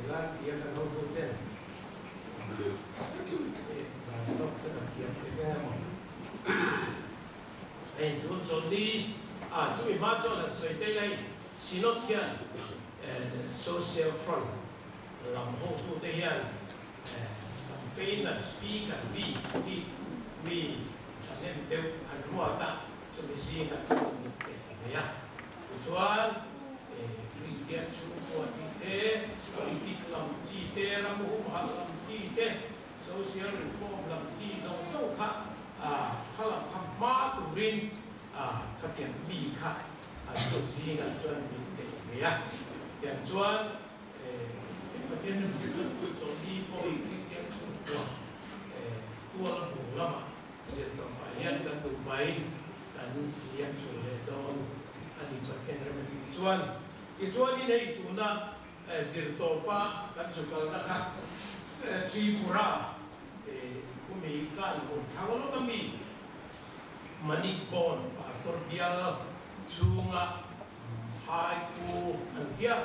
la tia kan hotu ten van tawk te kan thiam te veng emaw hei tun chawlhni ah chumi hma chuan an sawi te lai Synod hian Social Front lam hotu te hian campaigner speaker bik hi mi thahnem deuh an ruat a, chumi zingah chuan min tel ve a. Tichuan Kristian chhungkua tih te, politic lam chi te, ram humhalh lam chi te, social reform lam chi zawng zawng kha kha lam kha hma turin khatiang mi kha an zawk zingah chuan min tel ve a. Tiang chuan Pathian rinpui chawlhni pawh hi Kristian chhungkua tual hmuh lamah zir tawpah hian kan duh mai kan liam chho leh dawn a ni Pathian rem a tih chuan. Tichuanin hei tuna zir tawpa kan zu kalna kha Tripura khumi kan hmun thlang lawk a mi Manikbawn Pastor bial chhunga Haiku an tia.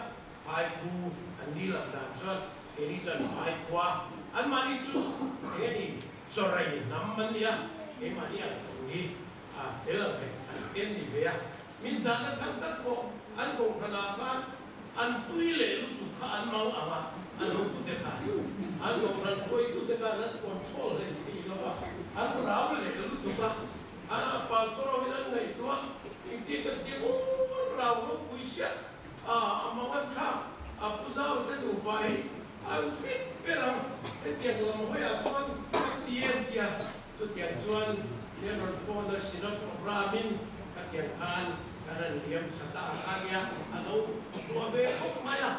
Haiku an ni loh dan chuan keini chuan Haikua anmahni chu eng nge ni chawrei hnam an nia, keimahni ang thu hi a fel ang reng an ten ni ve a. Min chahna chhan tak pawh an kohhranah khan an tui leh lutuk kha an mang ang a, an hotute khan an kohhran hruaitute khan an control hlei thei lo a, an rau leh lutuk a, a pastor ho hian an ngaihtuah engtin kan ti aw rau ropui siah. A a mangan kha a pu zau te nupa hi an fit ber ang. Hetiang lam hawiah chuan ka ti em tia chutiang chuan min rawn phone a Synod programme in khatiang khan kan han liam tha ta a nia a lo tuah ve khawp mai a.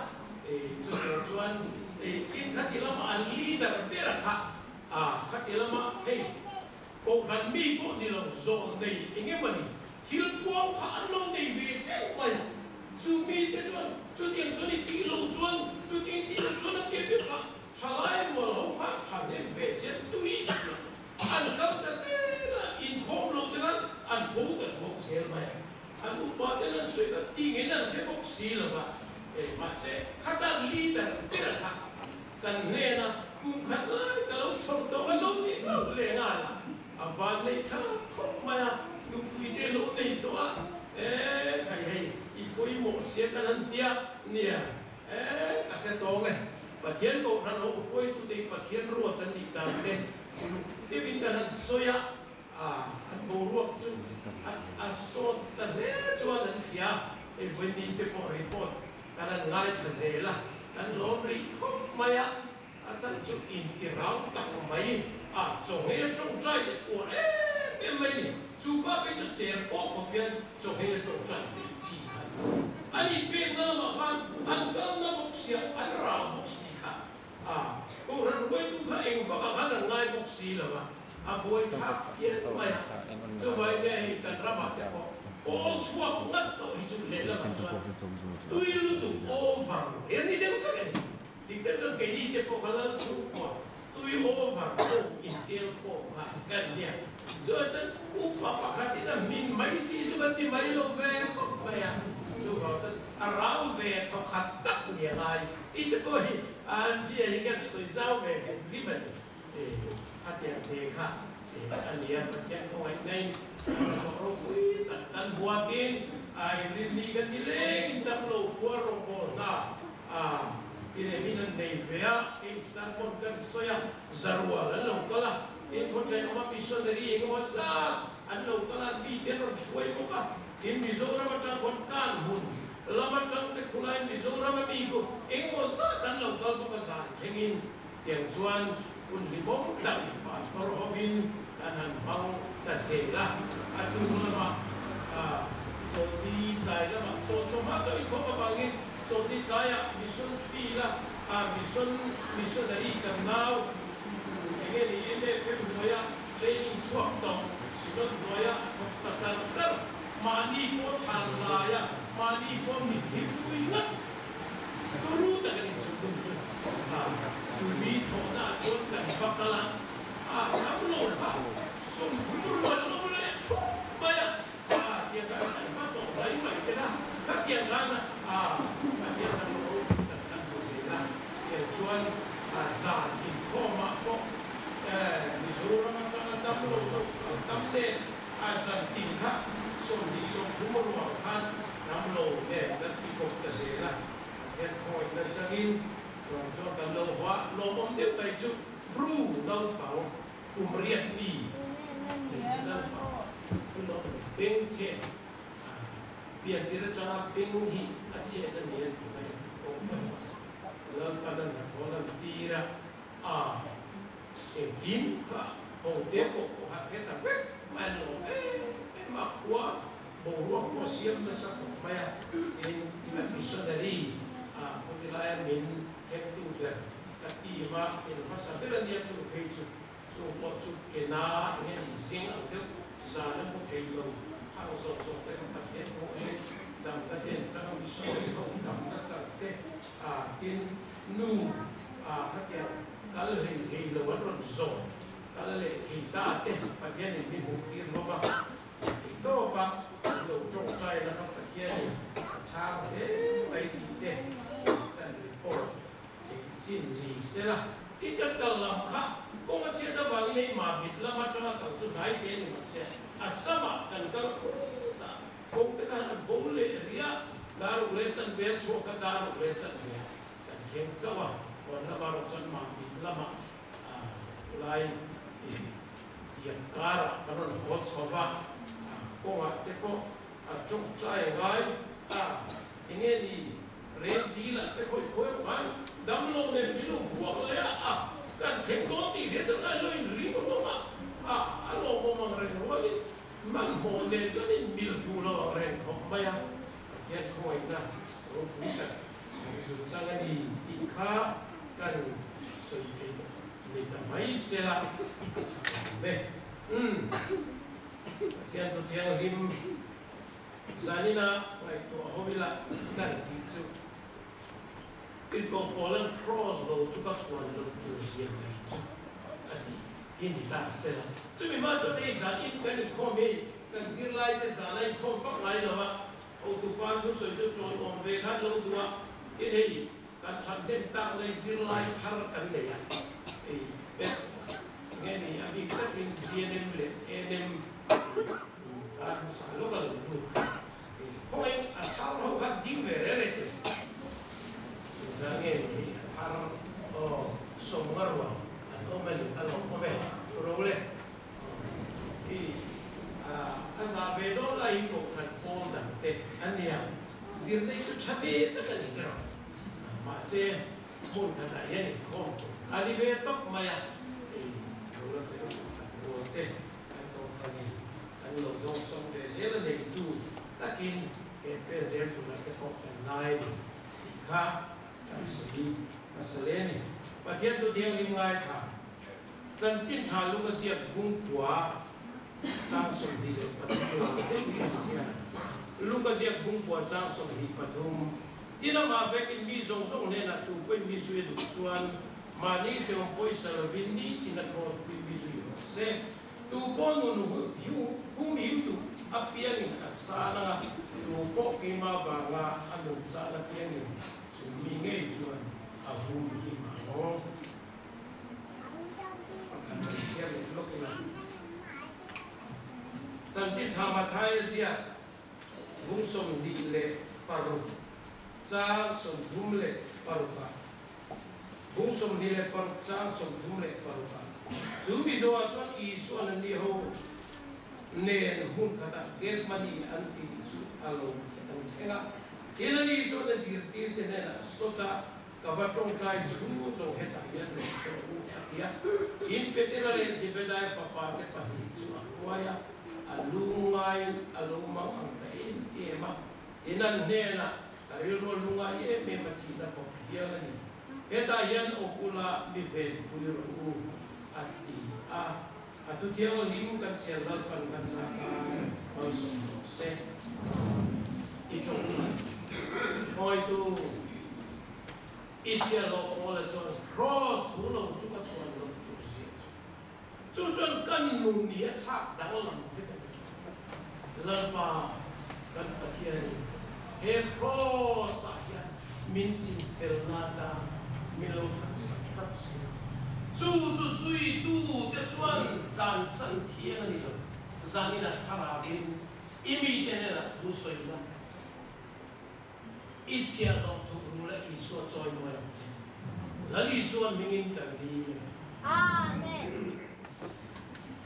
Chutiang chuan tin khati lama an leader ber a kha a khati lama hei Kohhran mi pawh ni lo zawn nei eng emaw ni thil puang kha an lo nei ve teuh mai a, chu mite chuan chutiang chuan i tih loh chuan chutiang i tih loh chuan an ti vek a, thalai rual ho kha thahnem ve zel tui sia an kal ta zel a, inkhawm loh te khan an bo ta bawk zel mai a, an upa ten an sawi kha ti ngei an hre bawk si lo va, mahse khatan leader ber kha Kan hnena kum khat lai ka lo chhawr tawh a lo nih hlauh leh nghal a, a van nei thlak khawp mai a, nupui te lo nei tawh a, e thai hei i pawimawh sia kan han tia nia, e ka hre tawng e, Pathian Kohhran ho hruaitute hi Pathian ruat an nih dan te uluk deuhin kan han sawi a, a an boruak chu a a sawt ta hle chuan an hria, hei vawiin te pawh report Kan han ngaithla zel a, kan lawm rih khawp mai a, a chan chu inti rau tak mai a, chaw nghei a tawngtai te uar em em mai ni, chu pa phei chu cher pawh khawp hian chaw nghei a tawngtai tih chi kha a ni. An inpekna lamah khan an kalna bawk sia, an rau bawk si kha a, Kohhran hruaitu kha eng vakah khan an ngai bawk si lo a, A buai thlak phian mai a, chuvai nge hei kan ramah te pawh pawl chhuak ngat tawh hi chu lehlamah chuan tui lutuk over hi a ni deuh vek a ni. Dik tak chuan keini te pawh kha lal chhungkua tui over ho intel khawm kha kan nia. Chuan chuan upa pakhatin a hmin mai chi chu kan ti mai lo ve khawp mai a, chuvang chuan a rau ve thawkhat tak ni a ngai tih te pawh hi a zia hi kan sawi zau ve hrim hrim a ni. A tiang te kha a ni a, Pathian khawngaihnain hnathawk ropui tak kan buatin a inrinni kan ni lengin damlo khuar rawngbawl hna a tiremin an nei ve a, kei sermon kan sawi a, zarual an lo kal a, tin khawṭhenawma missionary engemaw zat an lo kal a, mite an rawn hruai bawk a, tin Mizoram atang khawn kan hun lam atang te khulaiin Mizoram a mi chu engemaw zat an lo kal bawk a, zan thlengin Tiang chuan hun hlimawm tak Pastor hovin kan han hmang ta zel a, a tuk lamah chawlhni tlai lamah chaw chawhma chaw inkhawm avangin chawlhni tlaiah mission field a mission missionary kan nau enge ni MFM hnuaia training chhuak tawh Synod hnuaia thawk ta char char mahni pawh than laia mahni pawh mitthi pui ngat Turu tak a ni chu tum chu a chu mi thawhna ah chuan kan va kal a, a ram lo kha 30 rual lo leh thup mai a, a tiang khan kan va tawh mai mai te kha khatiang khan a khatiang khan ropui tak kan hmu zel a. Chuan zan inkhawmah pawh Mizoram atanga dam lo deuh kal tam nen a zan tin kha 20 30 ruang khan dam lo nen kan ti kawp ta zel a. Pathian khawngaihtna changin chuan chuan kan lo haw a, lawmawm deuh mai chu Bru naupang kum riat mi hmeichhe naupang chu lo awm beng chhe pian tir atanga beng hi a chhiat a ni an ti mai a, aw mai Lalpan a hnathawh lan tir a, a engkim kha ho te pawh pawh kha hre ta vek mai an lawm em em a, khua boruak pawh siam nasa khawp mai a, tin a missionary a khawtilaia min thektu ber Ka team a in hmasa ber a nia chung phei chu chung pawh chu ke na eng nge ni zing ang deuh zan a hmu thei lo hang zawk zawk te kha Pathian pawh hi dam na te an chang a missionary ho dam na chang te a tin nu a khatiang kal hlei thei lo an rawn zawn kal leh thei ta te Pathian in mi hmuh tir hlawm a thei tawp a an lo tawngtai na kha Pathian in a chhang hle mai tih te kan report Engchin ni sela, i kan kal lam kha kawng a chhiat avangin hei Mamit lam atanga kal chu hnai te ni mah se, a samah kan kal khut a, kawng te khan a bo leh riah, daruk leh chanve a chhuak a, daruk leh chanve ah kan thleng chauh a, huan lama erawh chuan Mamit lamah lai tiang karah kan rawn haw chho va, kawngah te pawh a tawngtai ngai a, enge ni? Rel dil ah te khawi khawi ang khan damlo nen min lo buak leh a, a kan thleng dawn tih hriat ang lai lo in ring hlawm a, a a lawmawm ang reng rualin hmanhmawh nen chuan in mil duh lo ang reng khawp mai a, Pathian khawngaihna ropui tak kan zut chang a ni tih kha kan sawi theih ni ta mai sela a tha awm e. Umm Pathian thu thianghlim. Zanina ngaihtuah ho ila kan tih chu i tawh pawlan cross lo chu ka chhuan loh tur zia mai chu a ti hi ni ta se la. Chumi hma chuan hei zan in kan inkhawm hi kan zirlai te zana inkhawm vak ngai lo a, hotupa thusawi chu tawiawm ve khan lo duh a, tin hei kan that hnem tak lai zirlai thar kan nei a, hei pets nge ni a bik takin GNM leh ANM Kan hmasa lawk a lo lut kha khawngaih a thar ho kha ding ve reng reng teh. Engzah nge ni a thar aw sawmnga ruang an awm e ni a lawm awm e thu ro le. I a zah ve dawn lai hi kohhran pawl dang te an nia zirna hi chu tha ve tak a ni ber ang. Mahse hmun khatah hian inkhawm tur a ni ve tawp mai a, hei lo la fel tak tak rual te. Kan company kan lo dawngsawng ve zel a neitu takin he pen zel turah te pawh kan ngai ni tih kha kan sawi hmasa hle a ni. Pathian tu thianghlim ngaithla chanchin tha lung a ziak bungkua chang 23 lam deuh hi an ziak. Lung a ziak bungkua chang 23 i lamah vekin mi zawng zawng hnenah tu pawhin mi zui a duh chuan Mahni tlawm pawisa lovin nitin a cross pui mi zui rawh se. Tu pawh nun hum him duh apiangin a chan anga, tu pawh keimah vanga a nun chan apiangin chu mi ngei chuan a hum him ang. Pakhat kan chhiar leh lawk ila. Chanchin tha Mathaia ziak bung 26 chang 36 ah Bung 26 chang 36 ah chu Mizo ah chuan Isuan an ni ho nen hmun khatah Gethsemane an tih chu a lo an thleng a. Tin a ni chuan a zirtirte hnenah sawta ka va tawngtai chhung zawng hetah hian rawn tawh u a ti a. Tin Petera leh Zebedai fapa te pahnih chu a hruai a, a lungngai a lo mang ang ta em em a. Tin an hnenah Ka rilru a lungai em em a thihna khawp hial a ni. Hetah hian awm ula mi venpui rawh u, a ti a. A thu thianghlim kan chhiar Lalpan kan zah tan malsawm rawh se. I tawngtai hawitu i chhiar loh Paula chuan Kraws thu lo chu ka chhuan loh tur zia chu. Chu chuan kan nun hi a thlak danglam vek a ni. Lalpa kan Pathianin he Kraws-ah hian min chinfelna atan min lo thatsak. Chu chu zuitute chuan tlansan thiang a ni lo. Zaninah thlarauin i mite hnenah thu sawi la, i chhiahhlawh thukru leh Isua chawimawi ang che. Lal Isua hmingin kan dil e. Amen.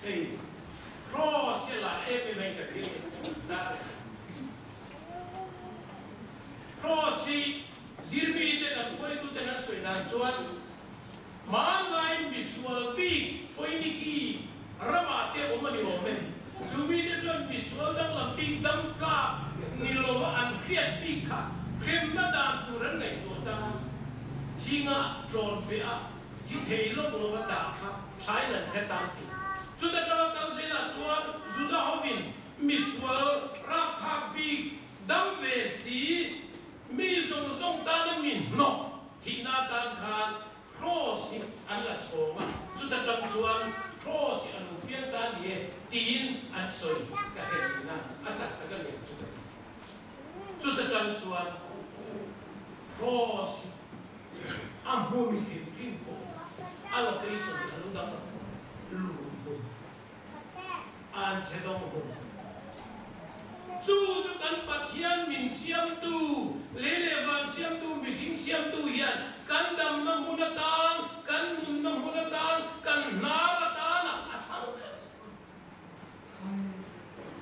Hei Cross hi a la em em a in ka hria e, dar e. Cross hi zirmite kan hruaituten an sawi dan chuan Hmanlaiin misual bik Phoiniki ramah te awm a ni awm e. Chu mite chuan misual danglam bik dam tlak ni lova an hriat bik kha hremna dan tur an ngaihtuah ta. Thinga ṭawn pe a thi thei lawk lova dah kha ṭhain an hre tan ti. Chuta ṭanga kal zelah chuan Juda hovin misual rapthlak bik dam ve si mi zawng zawng tana mi hnawk Thihna atan khan Cross hi an la chhawm a, chuta tang chuan Cross hi a lo piang ta ni e tiin an sawi ka hre thin a, a tak tak a lian chu ka ti. Chuta tang chuan Cross hi a hmun hrim hrim pawh a location hi a lo danglam lun hmun. An che dawng hmun. Chu chu kan Pathian min siamtu, lei leh van siamtu, mihring siamtu hian kan damna hmun atan, kan nunna hmun atan, kan hnar atana a thlang tlat.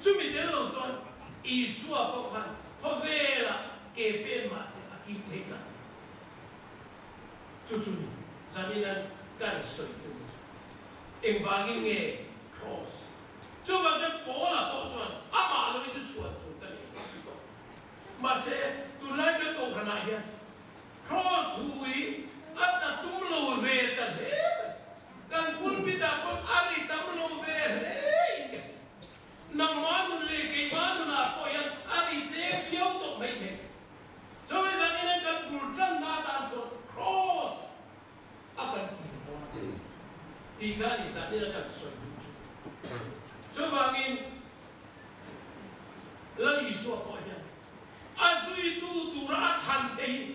Chumi tel lo chuan Isua pawh khan khawvelah ke pen mah se a kim thei tlat. Chu chu zanin kan sawi tum chu. Engvangin nge Cross? Chuvang chuan Paula pawh chuan amah lo hi chu chhuan tur ka nei lo ti tawh. Mahse, tunlai kan kohhranah hian Cross thu hi a tla tum lo ve ta hle mai. Kan pulpit-ah pawh a ri tam lo ve hle in ka hria. Nangmah nun leh keimah nunah pawh hian a ri tlem viau tawh maithei. Chuvang zanin kan bul tanna atan chuan Cross a kan ti dawn a tih kha ni zan in a kan sawi duh chu. Chuvangin Lal Isua pawh hian a zuitu tura a thlan te hi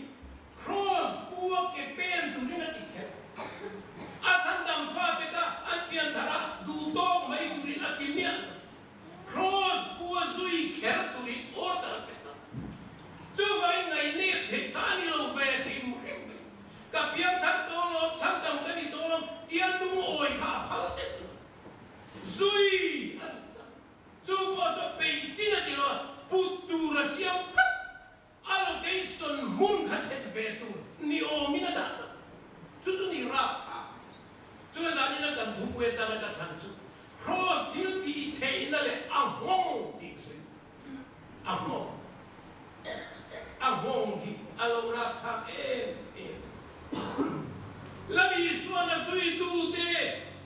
Cross pu a ke pen turin a ti kher. A chhandam fate kha an pianthar a duhtawk mai turin a ti miah lo. Cross pu a zui kher turin order a pe ta. Chuvangin ngaihnep theih kha a ni lo ve thei mu reng mai. Ka piang thar tawh lawm, chhan dang ka ni tawh lawm, tia lungawi kha a phal tep lo. Zui a duh ta. Chu pawh chu peih chin a ti lo a, put tur a siam tlat. A location hmun kha thlen ve tur ni awmin a dah tlat. Chu chu ni rap kha. Chu zanin a kan thupui atana ka thlan chu Cross thil tih theihna leh a nghawng tih ka sawi. A nghawng. A nghawng hi a lo rapthlak em em. Lami Isuan a zuitute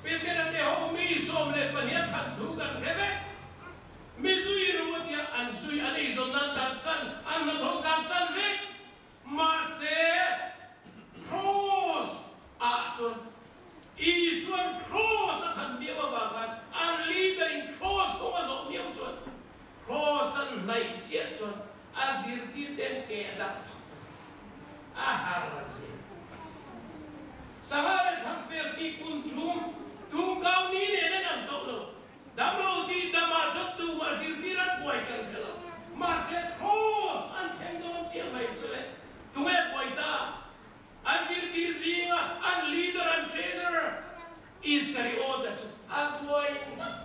Petera te ho mi 12 thlan thu kan hre vek. Mi zui ru a tia an zui an eizawn nan tlansan, an hnathawh tlansan vek. Mahse, Cross ah chuan Isuan Cross a thlan miau avang khan an leader in Cross kawng a zawh miau chuan Cross an hnaih chiah chuan a zirtir te an ke a dak phak ta a har a zir. Sangha leh chhangper tih pun thum tumkau ni nen an ang tawh lo. Damlo tih damah chuan tumah zirtir an buai kan hre lo. Mahse Cross an thleng dawn chiah mai chu le. Tunge buai ta? An zirtir zinga an leader an treasurer Iskariota chu a buai ngawt.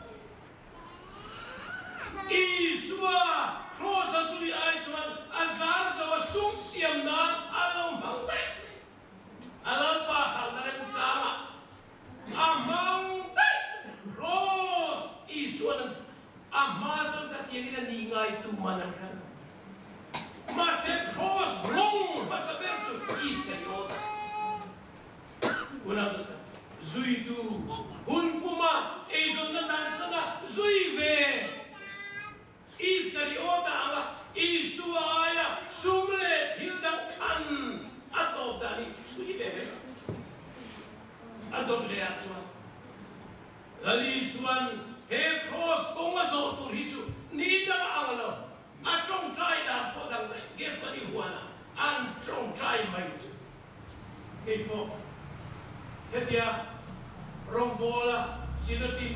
Isua Cross a zui ai chuan a zar zo a sum siam nan a lo hmang daih mai. A Lalpa halna remchangah A hmang daih Cross Isuan an a hma chuan ka tiangin a nih ngai tu man an hre lo. Mahse Cross mawng hmasa ber chu Iskariota hunah chuan zuitu hun puma eizawnna dansana zui ve Iskariota anga Isua aia sum leh thil dang thlan a tawp dan hi chhui ve vek a. A dawt leh ah chuan Lal Isuan he Cross kawng a zawh tur hi chu ni dang a ang lo, a tawngtai dan pawh dang daih Gethsemane huanah an tawngtai mai chu. Keipawh hetia. Rawngbawla Synod-in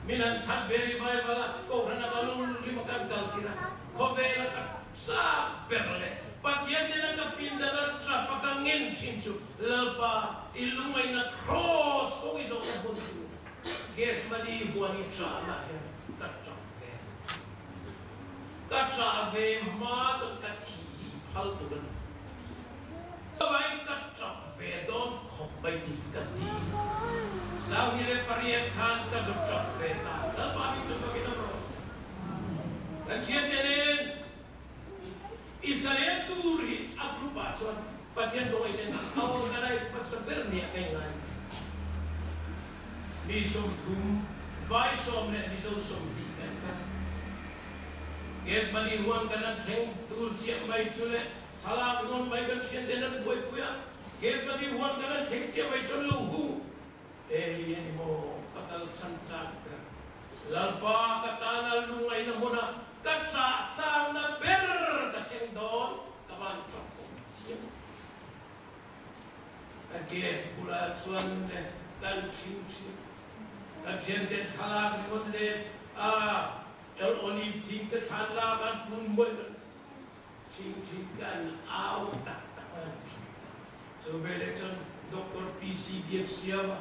min han that ve revival a, Kohhrana ka lo lim a kan kal tir a, khawvela ka chak ber leh Pathian nena ka pindan a tap a ka ngen thin chu Lalpa i lungaihna cross kawng i zawhna hmun tur Gethsemane huan i chahna hian ka tap ve a ni. Ka chah ve hma chuan ka thi hi i phal tur a ni. Chuvangin ka chak ve dawn khawp mai tih ka ti. 28 khan ka zuk chak ve ta. Lalpa min chu fakin awm rawh se. Kan thiante nen Israel tur hi a group ah chuan Pathian dawngei ten a organize hmasa ber nia ka ingai mai. Mi 30, vai 10 leh Mizo 20 kan kal. Gethsemane huan kan an thleng tur chiah mai chu le Thlalak nawn mai kan thian ten an buaipui a, Gethsemane huan kan an thleng chiah mai chuan lo hu e hi a ni maw ka kal chhan chak ber. Lalpa ka tana lungaihna hmuna ka chah changna ber ka thleng dawn ka van tap awm chiang. Ka gate bulah chuan le kan thin thin ka thian ten thlalak ringawt le a el olive thing te thlan lak an hmun muai kan Thing thing kan au tak tak a ni thin ta. Chu veleh chuan Doctor PC Biaksiama,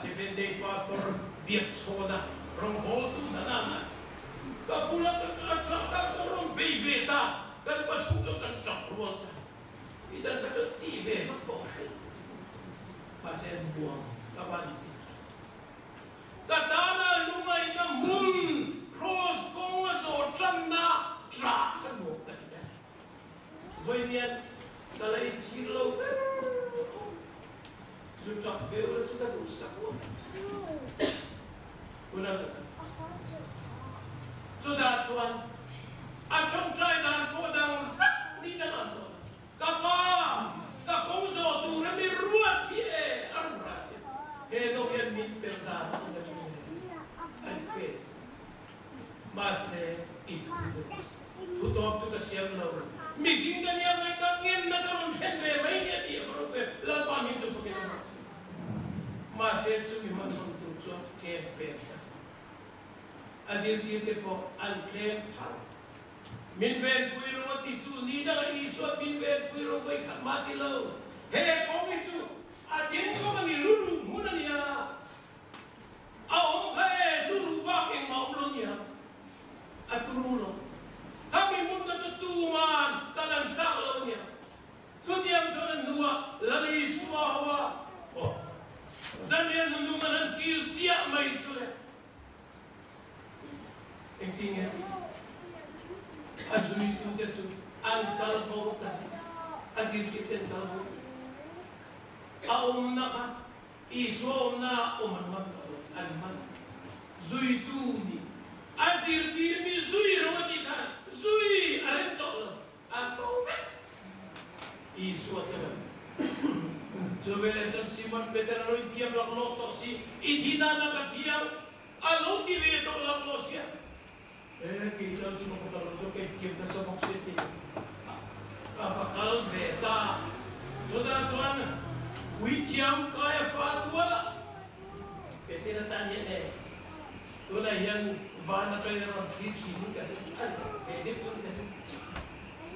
Seven Day Pastor Biakchhawna rawngbawltu hna nana ka bula ka a chah tak pawh rawn bei ve ta, kan pathum chu kan chak rual ta. Midang kha chuan tih ve vak pawh ka hre lo. Mahse nuam ka van ti tak. Ka tana lungaihna hmun Cross kawng a zawh tanna ṭah kha nuam ka ti ber. Vawiin ka la inchhir lo ber awm. Zu ṭap beu la chu ka duhsak ngawt ang che. Hunah ka kal. Chutah chuan a ṭawngṭai dan pawh dang zak ni dang an dawn a. Ka pa, ka kawng zawh tur a mi ruat hi e, a rawn rah si. He no hian min per dan a awm aṭang e, a request. Mahse, i thu deuh si. Thu tawp chu ka siam lo. Mihring ka nia mai ka ngenna ka rawn thlen ve mai nia tih a rawt ve, Lalpa min chu fakin a rah si. Mahse, chumi hmachhawn tur chuan tlem pek ta. A zirtirte pawh an tlem phar. Min venpui rawh a ti chu ni dangah Isua min venpui rawh vawi khat mah ti lo. He kawng hi chu a ding kawng a ni, luruh hmun a nia. A awm kha e, luruh bak engmah awm lo nia. A turu lo. Khami hmun kha chu tuman kal an chak lo a nia. Chutiang chuan a hnuah Lal Isua ho a aw zanriah hnuhnung an han kil chiah mai chu le. Engtin nge tih? A zuitute chu an kal bo ta hle. A zirtirte an kal bo ta. A awmna kha Isua awmna ah awm an man tawh lo, an man. Zuitu nih a zirtir mi zui ro a tih khan zui a rem tawh lo, a tlo vek. Isua chuan chu veleh chuan Simon Peter a lo intiam laklawk tawh si, I thi nana ka thiam A lo ti ve tawh lo lo sia. E kei chuan chu ka kal lo chu kei tiam nasa bawk sia ti ka va kal ve ta. Chutah chuan puithiam kai a fa tual a Peter atan hian e tunah hian van atangin a rawn thlir thin ka ring a zak ve deuh chuan ka ring.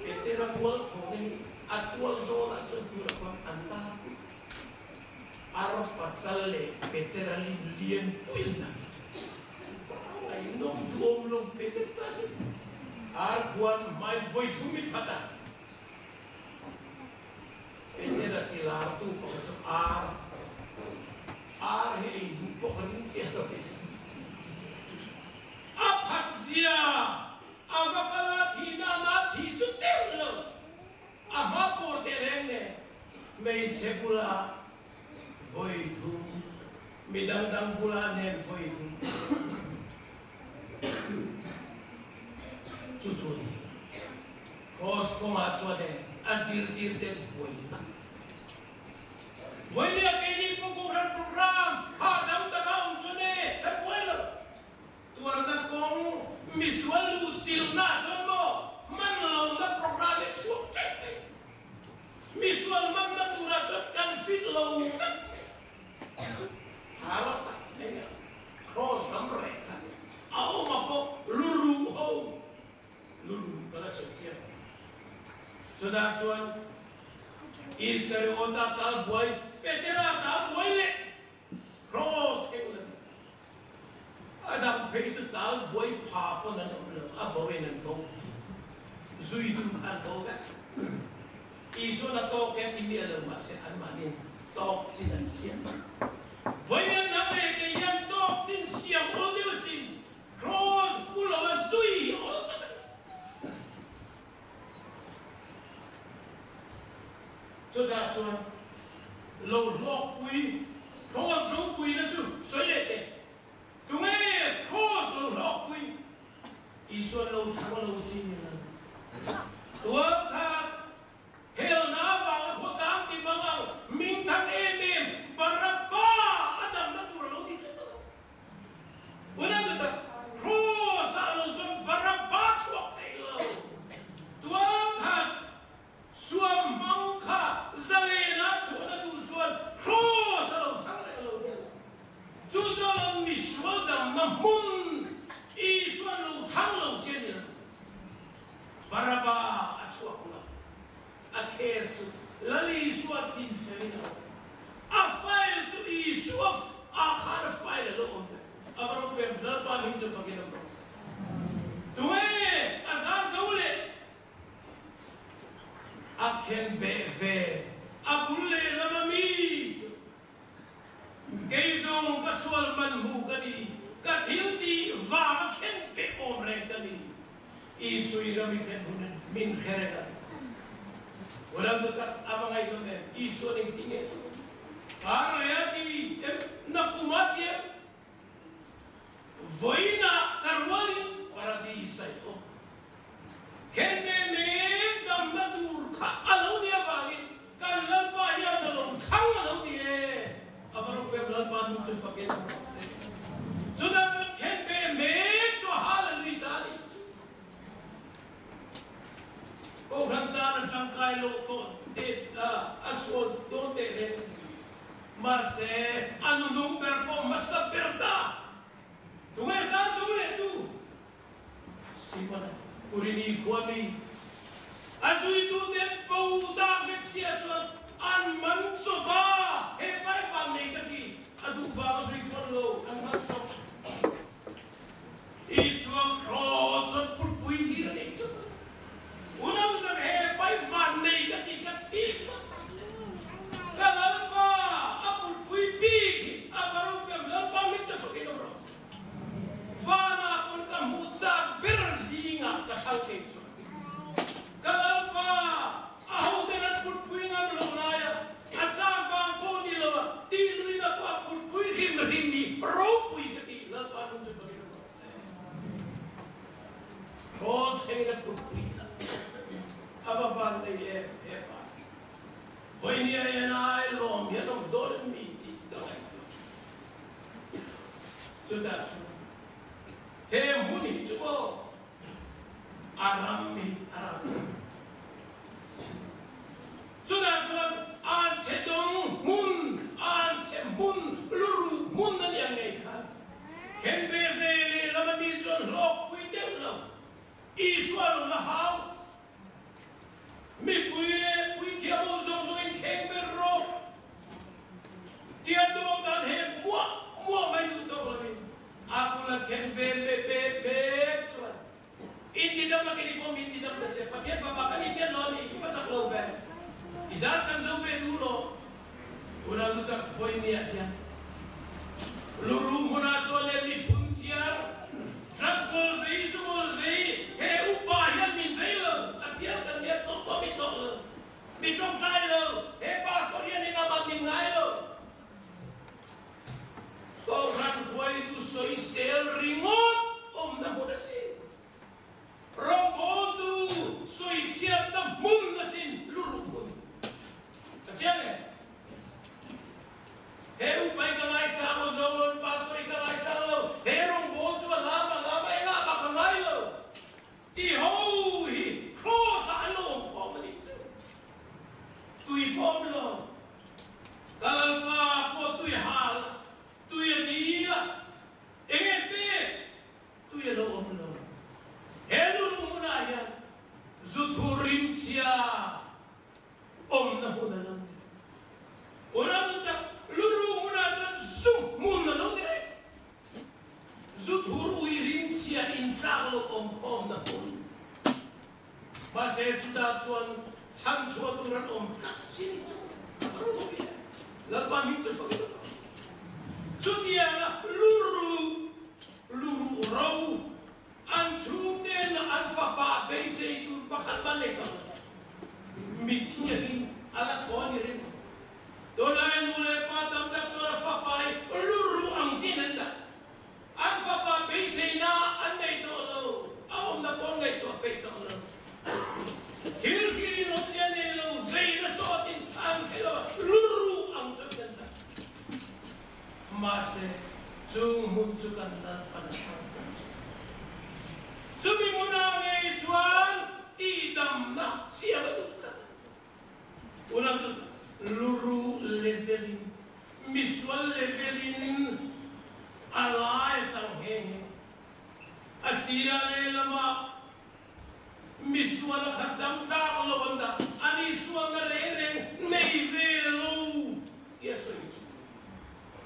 Peter a mual thawhna hi a tual zawnah chuan tunah khuan an tar pui. Arab pachal leh Petera lim lian puiin a ni. Ngaihnawm duhawm lo Peter ta hi ar khuan hmai vawi thum i phat a. Petera ti lartu pakhat chu ar ar hi ei duh pawh ka ring chiah lo kei chu. A phat zia a va kal a thihna na thih chu deuh lo. A hma pawh teh reng nen hmeichhe bula vawi thum, mi dang dang bula nen vawi thum chu chu a ni. Kraws kawngah chuan e a zirtir te buaina. Vawinia keini pawh Kohhran program hahdam taka awm chuan e kan buai lo. Tuarna kawng misual luh chilhna chuan maw man lohna programme hi chhuak tep mai. Misual manna turah chuan kan fit lo vek mai. Har. chuan Iskariota tal buai, Petera tal buai leh Kraws thleng la ni. A dang phei chu tal buai pha pawn an awm lo, a bo in an bo. Zuitu kha an bo vek. Isuan a tawk e ti miah lo mahse anmahniin tawk chin an siam. Vawiin nang leh kei hian tawk chin siam awl deuh asin, Kraws pu lo a zui hi awl tak a ni. Chutah chuan lo hlawkpui Kraws ropuina chu sawi leh teh. Tunge Kraws lo hlawkpui? Isuan lo thlang a lo zin in a tualthat helna avanga khawtlang ti mang ang mingthang em em Barabba a damna tur a lo ni tlat a lo. Unau te tak, Kraws ah lo chuan Barabba chhuak thei lo. Tualthat suam hmang kha zalena chhuahna tur chuan Kraws a lo thlang leh a lo ni a lo. Chu chuan an misual damna hmun Isuan lo thlang lo che a ni lo. Baraba a chhuak lo. A case chu Lal Isua chinfel in a awm. A file chu Isua ah khan a file a lo awm ve. A va ropui em, Lalpa hming chu fakin awm rawh se. Tunge a zar zo le? A khen beh ve a bul lehlam a mi chu. Kei zawng ka sual man hmu ka ni, ka thil tih vang a khen peh awm reng ka ni. Isui ram i thlen hun in min hre reng a. Ram chu tak a va ngaih lawm em, Isuan engtin nge tu? Kar leh a ti em, nakum a ti em? Vawiinah ka rualin Paradis a i awm. Khen ve mek damna tur kha a lo ni avangin kan Lalpa hian a lo thlang a lo ni e. A va ropui em, Lalpa nu chu fakin awm rawh se. Chutah chuan khen ve mek chu a hallelujah ta a nih chu. Kohhran tan a tangkai loh tawh te a sual dawn teh reng. Mahse, a nunung ber pawh hmasa ber ta. Tunge zan zo leh tu? Simona, Kurini khua mi, a zuituten bo tak vek sia chuan an man chawp a, he pai van nei ka ti, a duh vang a zui pawn lo, an man chawp. Isua kraw chuan putpui tir a nei chawp a, unau chuan he pai van nei ka ti ka thi phawt. Ka Lalpa a putpui bik hi a va ropem Lalpa min chathawkin awm rawh se. Vanah pawn ka hmuh chak ber zingah ka thlang thei chuan ka Lalpa a hoten an putpui ngam lo laia a chak vang pawh ni lo a tih luina pawh a putpui hrim hrim hi ropui ka ti Lalpa nung chu pakin awm rawh se. Hrawl thlengin a putpui tlat a va van nei em em a. Vawinia hian ai lawm hian awm dawn em mi tih ka ngaihtuah thin. Chutah chuan he hmun hi chu aw a ram hi a ram lo. Chutah chuan anchhe dawng hmun, anchhe hmun, luruh hmun a nih ang ngei khan then ve ve lehlam a mi chuan hlawkpui deuh lo. Isua lo la hau. Mipui leh puithiam ho zawng zawng in kheng ber rawh. Tia tuau dan he muah muah mai duh tawk lovin a bula khen vel ve pek pek chuan in ti dam a keni pawh min ti dam ta che Pathian fapa kan intiat lo a ni i va chak lo ve i zar kan zo ve duh lo unau nu tak vawi nia hian lurum hmunah chuan leh miphun chiar Drugs ball vei, zu ball vei, he upa hian min vei lo, a bial kan nia tawh pawh mi tawh lo, mi tawngtai lo, he pastor hian engah mah min ngai lo. Kohhran huaitu sawisel ringawt awmna hmun a sin, rawngbawltu sawichhiatna hmun a sin, luruh hmun. Ka chiang em? He upa hi ka ngaisang lo, Zolon Pastor hi ka ngaisang lo, he rawngbâwl chu a lam a lam a engah mah ka ngai lo ti ho hi Kraws ah an lo awm khawm a nih chu. Tui pawh awm lo, ka Lalpa pawh tui hal a, tui a dil a, eng nge pek tui a lo awm lo. He nu ruhmunah hian zu thu rimchhia. min chu fakin awm rawh se. Chutianga lu ruh, lu ruh ro, an chhungten an fapa beisei tur pakhat mah nei tawh lo. Mithiangin a la thaw a ni reng. Tunlai nu leh pa tam tak chuan a fapa hi lu ruh ang chin an dah. An fapa beiseina an nei tawh lo, a awmna pawh ngaihtuah peih tawh lo. Thil hrilhin awmzia nei lo, veina sawtin an hre lo a, lu ruh ang chuan kan dah. Mahse, chung hmun chu kan Lalpan a thlang ta chu. Chumi hmunah ngei chuan tihdamna siam a duh tlat a. Unau chu luru level in, misual level in a lai a chang nghe nghe. A sira lehlamah misual a khat dang tlak lo an dah, a ni sualna reng reng nei ve lo tih a sawi chu.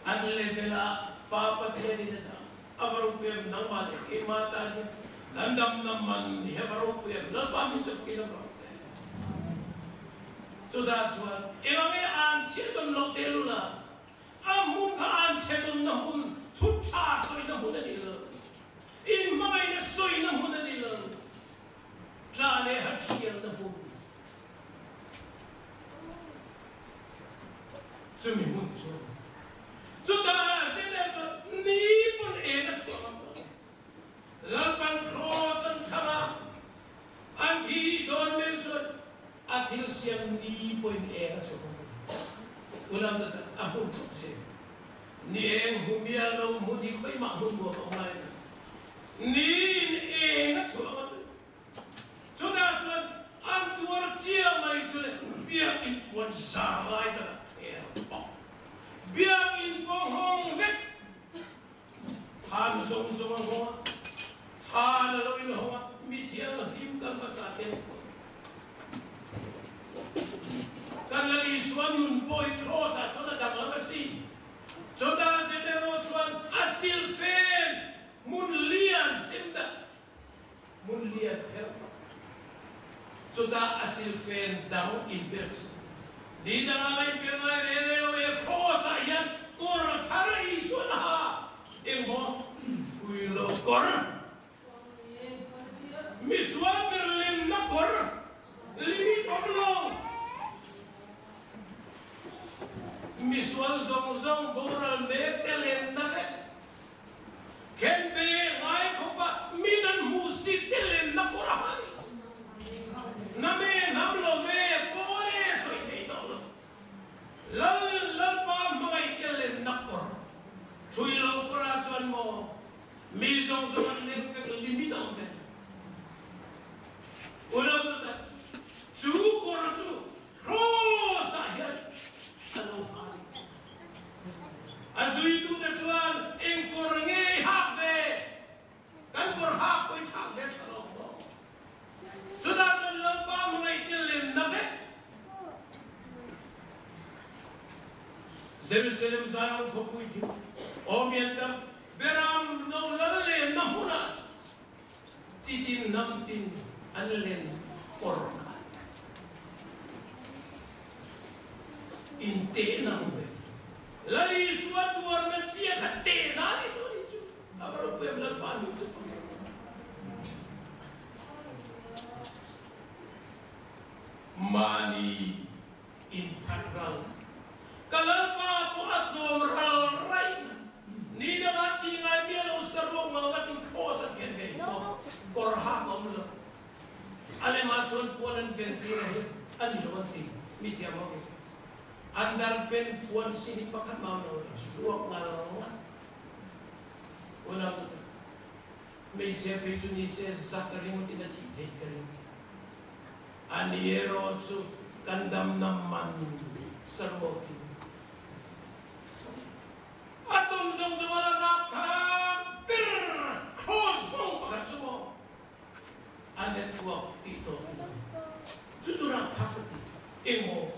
An level ah Pa Pathian in a dah, a va ropui em, nangmah leh keimah tan hian kan damna man hi a va ropui em, Lalpa min chawpin a vang se. Chutah chuan eng ange an chhiat dawn loh teh lul a, a hmun kha an chhe dawnna hmun, thu tha sawina hmun a ni lo, inhmangaihna sawina hmun a ni lo, tah leh hathialna hmun. Chumi hmun chu chutah Zidane chuan ni pawn eng a chhuah ngam tawh lo. Lalpan Kross an thlang a, an thi dawn meuh chuan a thil siam ni pawhin eng a chhuah ngam lo. Unau te tan a hmun thup zel. Ni eng hmu mial lo hmun hi khawimah hmun nuam a awm lai lo. Niin eng a chhuah ngam lo. Chutah chuan an tuar chiah mai chu le biakinn puan zar lai takah ther pawh biakinn pawh nghawng vek. Han zawng zawng a nghawng a, han a lo inhawng a, mi thiang a hlim kal hmasa te an phuah. Kan Lal Isua nun pawh hi Kraws ah chuan a danglam a si. Chutah Zetero chuan a silfen hmun lian sim dah, hmun lian pherh tak. Chutah a silfen dang inper chu ni dangah la inper ngai reng reng lo e, Kraws ah hian kawr thar Isuan a ha, engmaw hrui lo kawr, misual ber lenna kawr, limit awm lo, misual zawng zawng boral mek te lenna vek. Khen pe ngai khawp a min an hmuh sit te lem na kawr a ha nih chu. Na me hnam lo ve pawl e sawi thei tawh lo. Lal Lalpa hmangaih te lem na kawr thui lo kawr ah chuan maw mi zawng zawng an leng vek limit a awm ve lo. Unau chu tak chu kawr chu Cross ah hian a lo ha nih chu. A zuitute chuan eng kawr nge i hak ve? Kan kawr hak pawh i thlak ve tha lo maw? Chutah chuan Lalpa hmangaih te lenna vek. Jerusalem Zion khawpui thil awmian tak Beram no lal lenna hmunah chuan Chitin hnam tin an len kawr kha in teh nang ve. Lal Isua tuarna chia kha teh na ni tawh ni chu. A va ropui em Lalpa nu chu pang em. Mahni in phat ral. Ka Lalpa pawh a tlawm ral raih na. Ni dangah ti ngai miah lo saruak ngal ngat in cross an khen ve hi maw? Kawr hak a awm lo. A lemah chuan puan an ven tir a hi a ni lo an ti. Mi thiam ho hi. An dar pen puan si hi pakhat mah awm lo ruak ngal ngat. Unau tu tak. Hmeichhia phei chu ni se zak a ringawt in a thih theih ka ring. A ni erawh chu kan damna man saruak in. A tawn zawng zawng a la rap thak ber cross hmang pakhat chu maw a network tih tawp in ang. Chu chu rap thak ka ti. Engmaw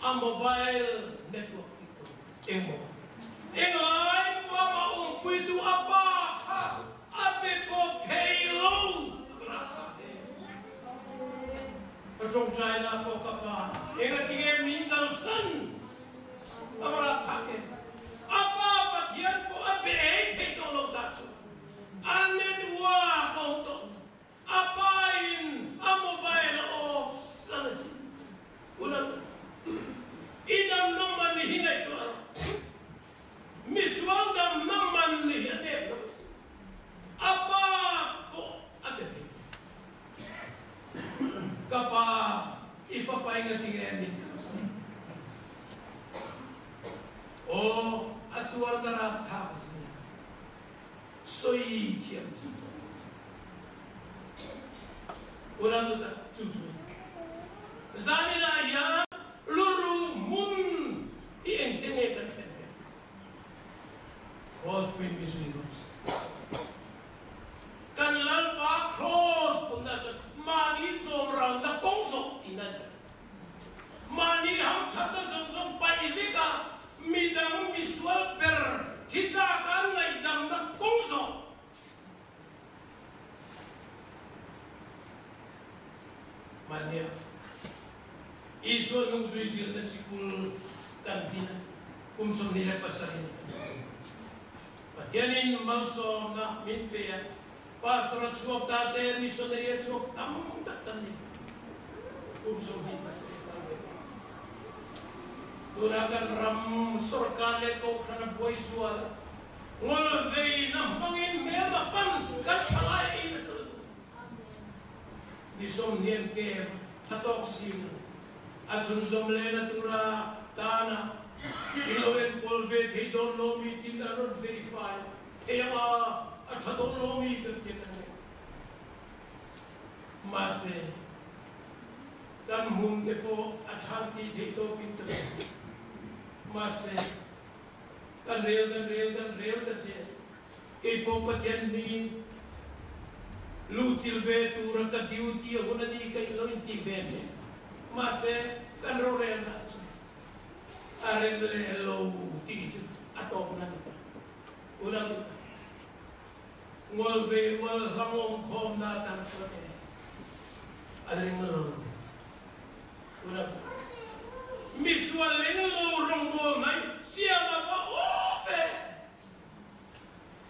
a mobile network tih tawp engmaw englai pawh amah awmpuitu a pa kha a pe pawp thei lo ka rap thak e. Ka tawngtaina pawh ka pa engatinge min kalsan. tuarna rapthlak zia sawi thiam chi pawh a ni. Unau tak chu chu zaninah hian luru hmun hi engche nge kan thlen ve? Cross pui mi zui rawh se. Kan Lalpa Cross punna chuan mahni tlawmralna kawng zawh tihna a ni. Mahni hamthatna zawng zawng paih vek a, midang misual ber thi tlaka ngaihdamna kawng zawh. Mahnia Isua hnung zui zirna sikul kan din a, kum 27 in kan awm. Pathianin malsawmna min pe a, Pastor a chhuak ta te, missionary a chhuak tam tak kan ni. Kum 27 kal ve ta. Tunah kan ram sorkar leh kohhran a buai zual a, ngol veina hmangin hmelma pan kan tha lai ei nasa lutuk. Ni sawmhniam kem a tawk si lo. A chhunzawm lehna tura tana i lo enkawl ve thei dawn lo mi tin a rawn verify a. Thei anga a tha dawn lo mi kan ti kan nei. Mahse, kan hmun te pawh a than tih theih tawpin ka hria. Mahse, kan rel kan rel kan rel ta zel. Kei pawh Pathian hmingin luhchilh ve tura ka duty a hun a ni ka ilo intih ve hmel. Mahse, kan rorelna chu a rem leh lo tih chu a tawpna ni ta. Unau te tak, Ngual ve rual hlangawm khawmna atan chuan e a ling lo. Unau te tak, misual ling lo rawngbâwl mai siam a va aw ve.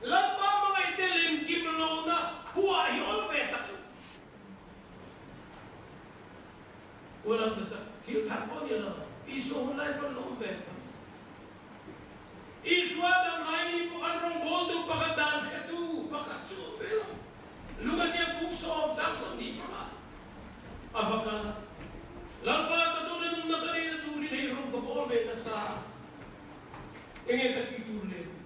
Lalpa hmangaihte lemkim lohna khua hi awl ve tak. Unau te tak, thil thar pawh ni lo, Isua hun lai pawn lo awm ve tho. Isua damlaini pawh an rawngbawltu pakhat dan hretu pakhat chu awm ve lo. Lungazia pung sawm chang 25 a va kal a, Lalpa chatuan a nunna ka neihna turin hei rawng ka bawl ve nasa a, enge ka tih tur le tih.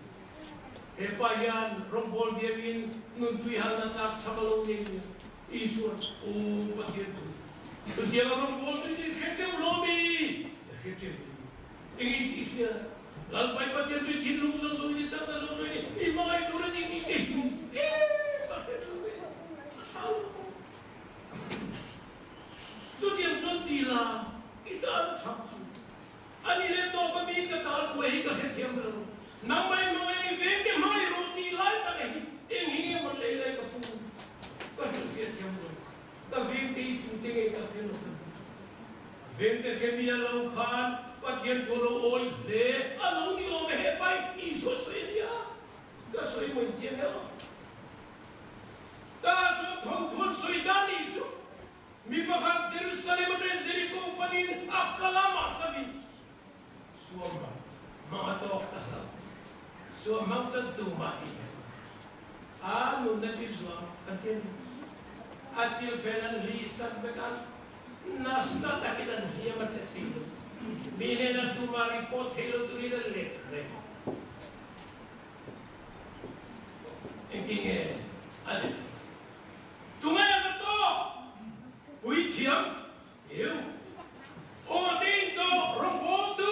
He pa hian rawngbâwl diamin nun tuihalna tlak chham a lo nei nia. Isua, Aw Pathian tu, chutianga rawngbâwl tui tih hre teuh lo mi? Ka hre teuh lo. Eng i tih hria? Lalpai Pathian chu i thinlung zawng zawngin i chakna zawng zawngin i hmangaih tur a ni tih te hi em a hre teuh ve. A tha lo. Chutiang chuan ti la, i tan chak chu. A ni leh tawp a mi ka tal buai hi ka hrethiam lo. Nangmah i hmangaih i veng te hmangaih rawh tih lai tak hi eng hi nge mawn lei lai ka pu ka hrilhfiah thiam lo. Ka veng te i tu te ngei ka hre lo ka pu. A veng te khe mi a lo khan Pathian thu lo awi hle a lo ni awm e he pai Isua sawi a nia ka sawi mawi chiang emaw. Ta chuan thawnthuan sawi dan nih chu Mi pakhat Jerusalem atangin Jeriko panin a kal a, mah chauhin suam hmang hmang a tawk ta hlo. Suam hmang chuan tumah tih theih lo. A nunna chu zuam kan ti a ni. A silfen an hli sak vek a, nasa takin an hliam a che thei lo. Mi hnenah tumah report thei lo turin an let reng. Engtin nge a let reng? Tunge ka tawk? Puithiam eu. Aw ding tawh rawngbawltu.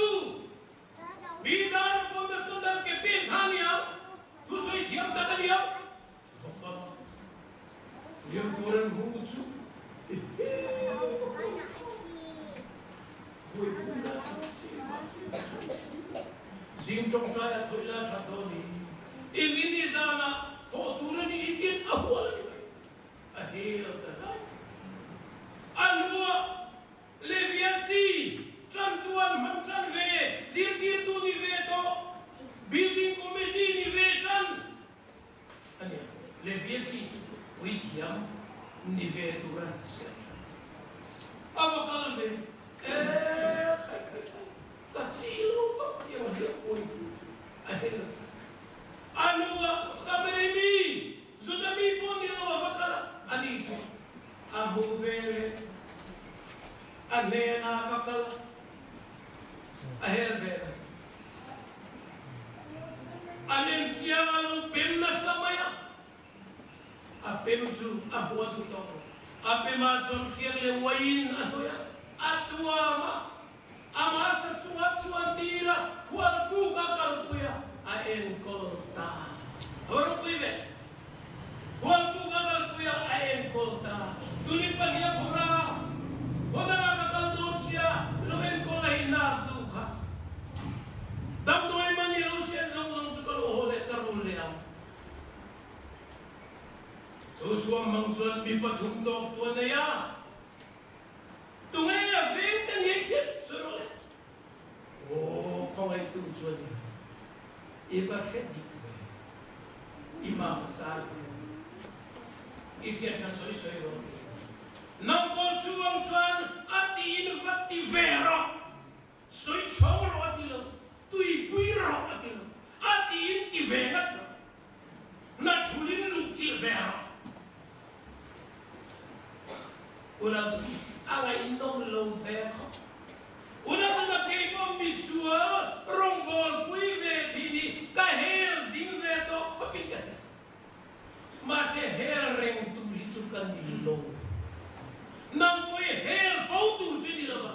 Mi tan a pawn nasa tak ke pen kha a nia, thusawi thiam tak a nia. Vawkal liam tur an hmu chu buaipui la that si mahse zing tawngtai a thawih la that dawn ni. Engin i zanah thawh tur a ni i tin a hual a ni mai. A hel ta daih. A hnuah Levia chi tantuan hman tan ve, zirtirtu ni ve tawh, building committee ni ve tan a nia. Levia chi chu puithiam ni ve tura siam than. A va kal ve e, khai khai khai, ka chi lo tak tiang hliah pawi tur chu a hel ta. A hnuah Samari mi, Juda mi pawh ni lo a va kal a, ani chu a hmuh ve leh a hnenah a va kal a, a hel ve lo. pem nasa mai a, a pem chu a hua duh tawh lo. A pemah chuan hriak leh uaiin a hnawih a, a tuam a, amah sa chungah chuan tir a, khual buk a kalpui a, a enkawl ta. A va ropui ve! Khual buk a kalpui a, a enkawl ta. Tuni pahnih a phur a, khaw dangah ka kal dawn sia, lo enkawl a hi nurse duh kha. Damdawi mani lo sian zawng zawng chu ka lo haw leh ka rul leh ang. Chu suamhmang chuan mi pathum tawk tu a nei a, tunge a veng te ngei khian sawi rawh le. Aw, khawngaihtu chuan i i va hre dik ve, i mam zai ve a ni, i hriat kha sawi sawi rawh ti a ni. Nang pawh chuang chuan a tiin va ti ve rawh. Sawi chhawng rawh a ti lo, tuipui rawh a ti lo, a tiin ti ve ngat rawh. Na thulin luh chilh ve rawh. Unau a ngaihnawm lo ve khawp. Unau na kei pawh misual rawngbawlpui ve thin hi ka hel zing ve tawh khawpin ka hria. Mahse hel reng tur hi chu ka ni lo. Nang pawh i hel fo tur chu i ni lo va.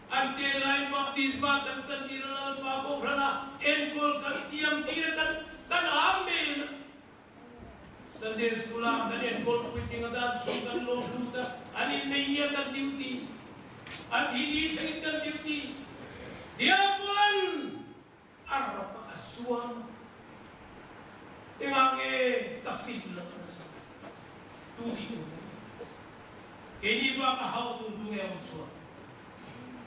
An te lai baptisma kan chantir a Lalpa Kohhrana enkawl kan tiam tir kan kan Amen a. Sunday School ah kan enkawl puitling a dan chhung kan lawm lut a, an innei nia kan duty, an thi ni thlengin kan duty. Diabolan a rawk a suam engah nge ka fit loh nasa tu tih tur nge keini bak a hau tur tu nge awm chhuak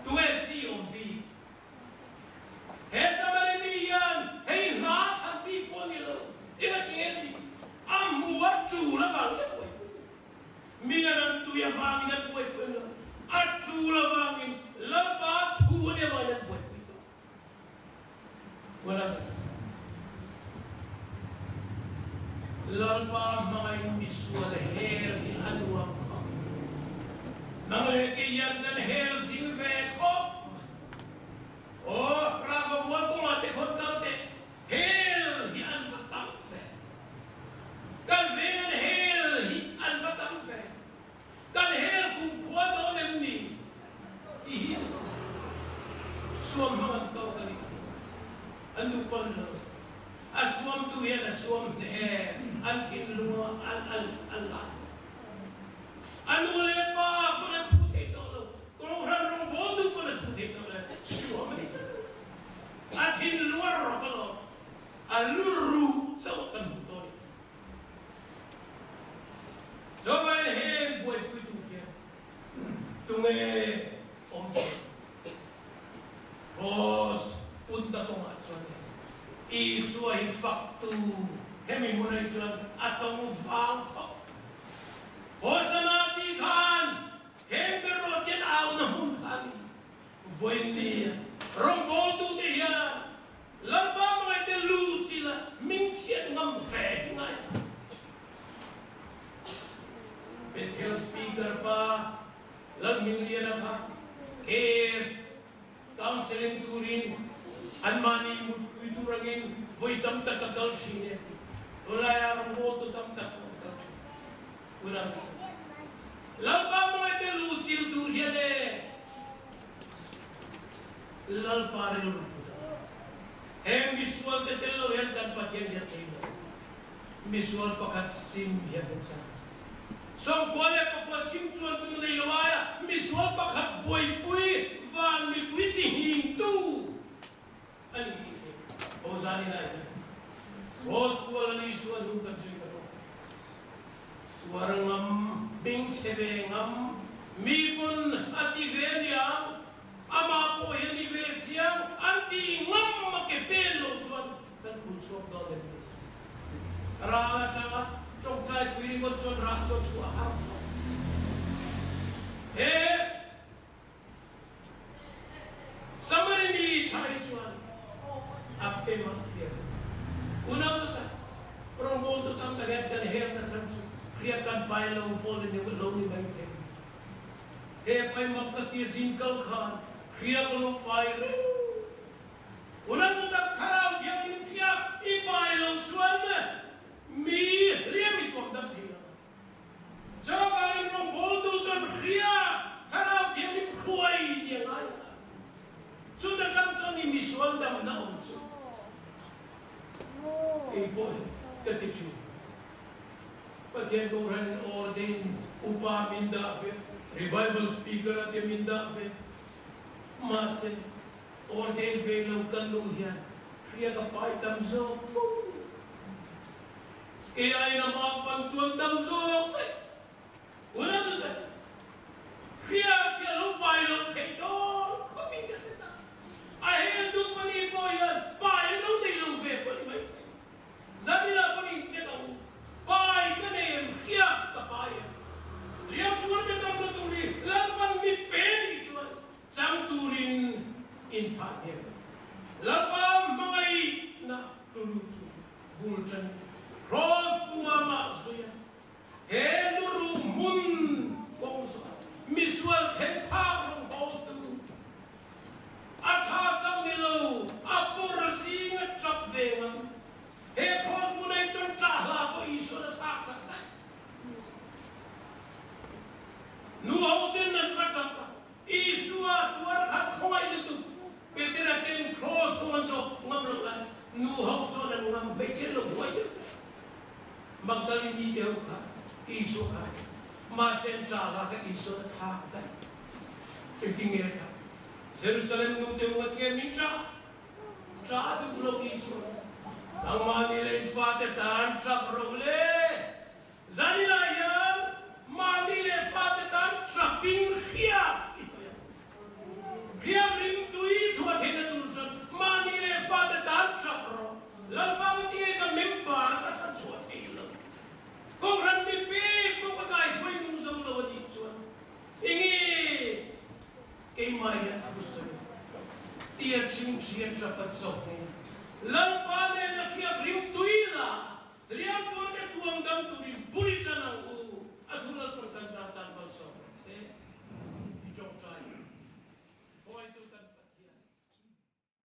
tu nge chi awm bik he Samari mi hian hei hla thlan bik pawh a ni lo enga ti nge tih a hmu a tul avang vek uai mi an an tui avangin an buaipui lo a tul avangin Lalpa thu a nia avangin an buaipui tawh. Lalpa hmangaih misual hel hi a nuam khawp. Nang leh kei hian kan hel zing ve khawp mai. Aw, Rava mual kawngah te khawn kal teh, hel hi an va tam ve. Kan veng an hel hi an va tam ve. Kan hel kumkhua dawn em ni? Ti hi suam hmang an tawk a ni. An duh pawn lo. A suamtu hian a suam hneh em? An thinlung a a lai lo. A nu leh pa pawn an thu thei tawh lo. Kohhran rawngbawltu pawn a thu thei tawh lo. Suam a ni tlat a. A thinlung a rawk alawm. A lu ruh chauh kan hmu tawh a ni. Chuvangin heng buaipuitu hian tunge awm thei? Kraws punna kawngah chuan le Isua hi faktu hemi hmunah hi chuan a tawng vang khawp mai. Hosana tih khan heng ber rawh tian auna hmun kha a ni. Vawinia rawngbawltute hian Lalpa hmangaihte lu chila hming chhiat ngam ve hi ngai a. Bethel Speaker pa Lalhmingliana kha KS Counselling turin anmahni mutpui tur angin vawi tam tak a kal thin e. Tunlaiah rawngbawltu tam tak pawh an kal thin. Unau Lalpa hmangaihte lu chil tur hian e. Lalpa rilru put a ni. Heng misual te tel lo hian kan Pathian hian thei lo. Misual pakhat sim hian kan chang. 98 sim chuan tur nei lo aia misual pakhat buaipui van mipui ti nghingtu a ni tih hi Hosani lai hian Rose Pual a ni sual hnu kan zui ka rawh. Uar ngam, hming chhe ve ngam, mi pawn a ti ve aniang, amah pawh hi a ni ve chiang, an ti ngam a ke pen loh chuan kan pun chhuak dawn em ni? Ral atanga tawngtai pui ringawt chuan rah chaw chhuah a har khawp. He. Samari mi tha hi chuan a pe mah hriat a ni. Unau tu tak, rawngbawltu tam tak hian kan helna chhan chu hriat kan pai lo pawl in lo ni mai thei. He pai mak ka tia zing kal khan hriak lo pai reng. Unau tu tak, Thlarau Thianghlim hriak i pai lo chuan. Kei pawh hi ka ti thin. Pathian Kohhran ordain upa min dah ve, revival speaker a te min dah ve. Mahse, ordain ve lo ka nu hian hria ka pai tam zawk fo. Kei aiin amah pantuan tam zawk daih. Unanute, hria khi a lo pai loh theih dawn khawp in ka hre ta. A hel duh pahnih pawh hian pai an lo nei lo ve pawh ni mai thei. Zanina pawh in check ang u. Pai ka nei em? Hria ka pai em? Liam tuar te damna tur hi Lalpan mi pe nih chuan chang turin in phah hnem ang. Lalpa hmangaihna tulu tur bul tan Cross puma mah zui a. He luru hmun kawng zawh misual thlen phak rawngbawltu a tha chauh ni lo, a pawr zing a tap ve ngam. He cross hmun ah hi chuan ṭah hla pawh Isuan a thlak sak daih. Nu ho ten an tla tap a, Isua tuar khat khawngaih lutuk Petera ten cross kawng an zawh ngam loh lai nu ho chuan an ngam hmeichhe lo huai deuh deuh. Magdalini te ho kha Isua kha mahse an ṭah hla kha Isuan a thlak daih. Engtin nge a thlak? Jerusalem nu te unga tinge min ṭah ṭah duh lo Isua nangmahni leh in fate tan ṭap rawh le. Zanilai hian mahni leh fate tan ṭapin hriak i hnawih a. Hriak ring tui chhuah theihna tur chuan mahni leh fate tan ṭap rawh. Lalpa ka ti nge ka member ka chhan chhuah thei lo. Kohhran mi pek pawh ka kai hruai nung zo lo a tih chuan enge keimah hian thu sawi tia chhingchhiat ṭap a chawk nge Lalpa nena hriak ring tui la Liangpuan te tuang dam turin bul i tan ang u, a thu Lalpan kan zat tan malsawm rawh se.